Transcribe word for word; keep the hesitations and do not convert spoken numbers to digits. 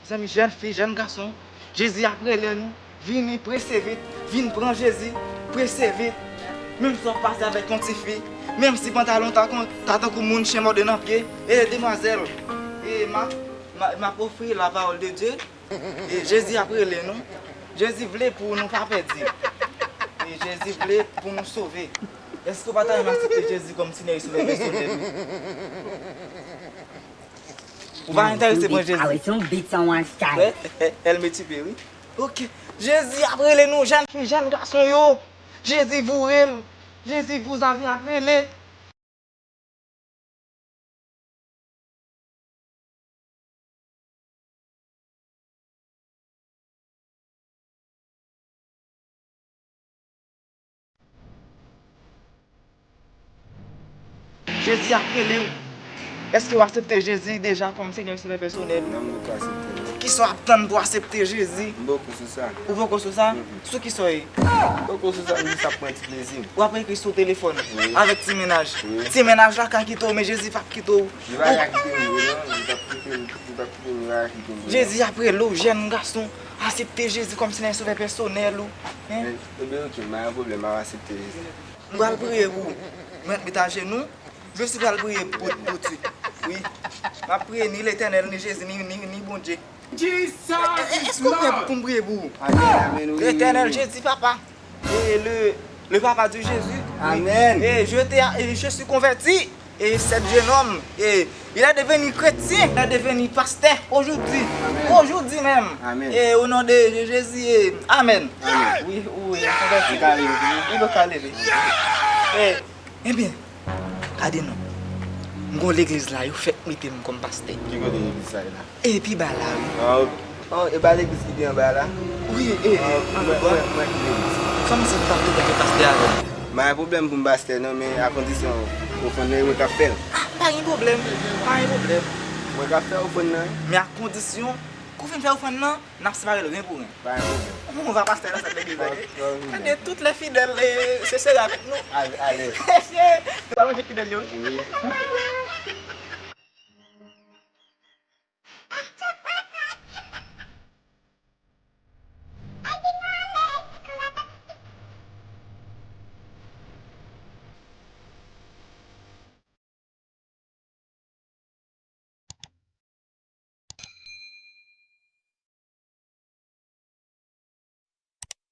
Zanmi, jèn fi, jèn gason, Jezi ap rele nou. Vini, prese vit. Vin pran Jezi, prese vit. Menm si w ap pase avèk yon ti fi, menm si pantalon ta kon, ta tankou moun chen mòde nan pye, e demwazèl, e m ap, m ap, m ap ofri la parole de Dieu. E Jezi ap rele nou. Jezi vle pou nou pa pèdi. E Jezi vle pou nou sove. Èske w pa ta renmen aksepte Jezi kòm Senyè e Sovè pèsonèl ou? Ou pa enterese pran Jezi? Wè, e, e, elle me tue, wi. Ok. Jezi ap rele nou, jèn fi, jèn gason yo. Jezi voure l. Jezi vouzave ap rele. Jezi ap rele w. Èske w aksepte Jezi deja kòm Senyè e Sovè pèsonèl? Non, m poko aksepte, non. Kisa w ap tann pou w aksepte Jezi? M poko sou sa. Ou poko sou sa? Mm-mm. Sou kisa w ye? M poko sou sa, m jis ap pran ti plezi m. W ap ekri sou telefòn avèk ti mennaj. Wi. Ti mennaj la ka kite w, men Jezi p ap kite w. Li pa ka kite m vre non, li p ap kite m, li p ap kite m, li pa ka kite m vre non. Jezi ap rele w, jèn gason. Aksepte Jezi kòm Senyè e Sovè pèsonèl ou. Hein? Ebyen, ok, m pa gen pwoblèm, m ap aksepte Jezi. M pral priye pou ou. Mèt met ajenou. Je suis pral priye pou, pou ti. Wi. M ap priye ni Letènèl, ni Jezi, ni, ni, ni Bondye. Jesus is Lord. Èske w prè pou m priye pou ou? Amen, amen, wi, wi, wi. Letènèl Jezi, papa. Et le, le papa de Jésus. Amen. Et je t'ai, et je suis converti. Et cet jeune homme, et il est devenu chrétien, il est devenu pasteur aujourd'hui. Amen. Aujourd'hui même. Amen. Et au nom de Jésus, et amen. Amen. Wi, wi, konvèti. Li ka leve tou? Wi, li ka leve. Eh, Ebyen, gade non. M gon legliz la, yo fèk mete m kòm pastè. Ki kote legliz sa ye la? E pi ba la, wi. Ah, ok. Oh, e pa legliz ki te anba la? Wi, e, ah, anba. Mwen, mwen, mwen ki legliz. Kòman se pa tou kòm pastè avè m? M pa gen pwoblèm pou m pastè non, men a kondisyon ofrann nan e mwen k ap fè l. Ah, pa gen pwoblèm, pa gen pwoblèm. Mwen k ap fè ofrann nan. Men a kondisyon, kou fin fè ofrann nan, n ap separe l ren pou ren. Pa gen pwoblèm. Ou va pastè nan sèt legliz la. Tande, tout lè fidèl, eh, se sere avèk nou. Ale, ale. Se pa manje fidèl yo. Wi.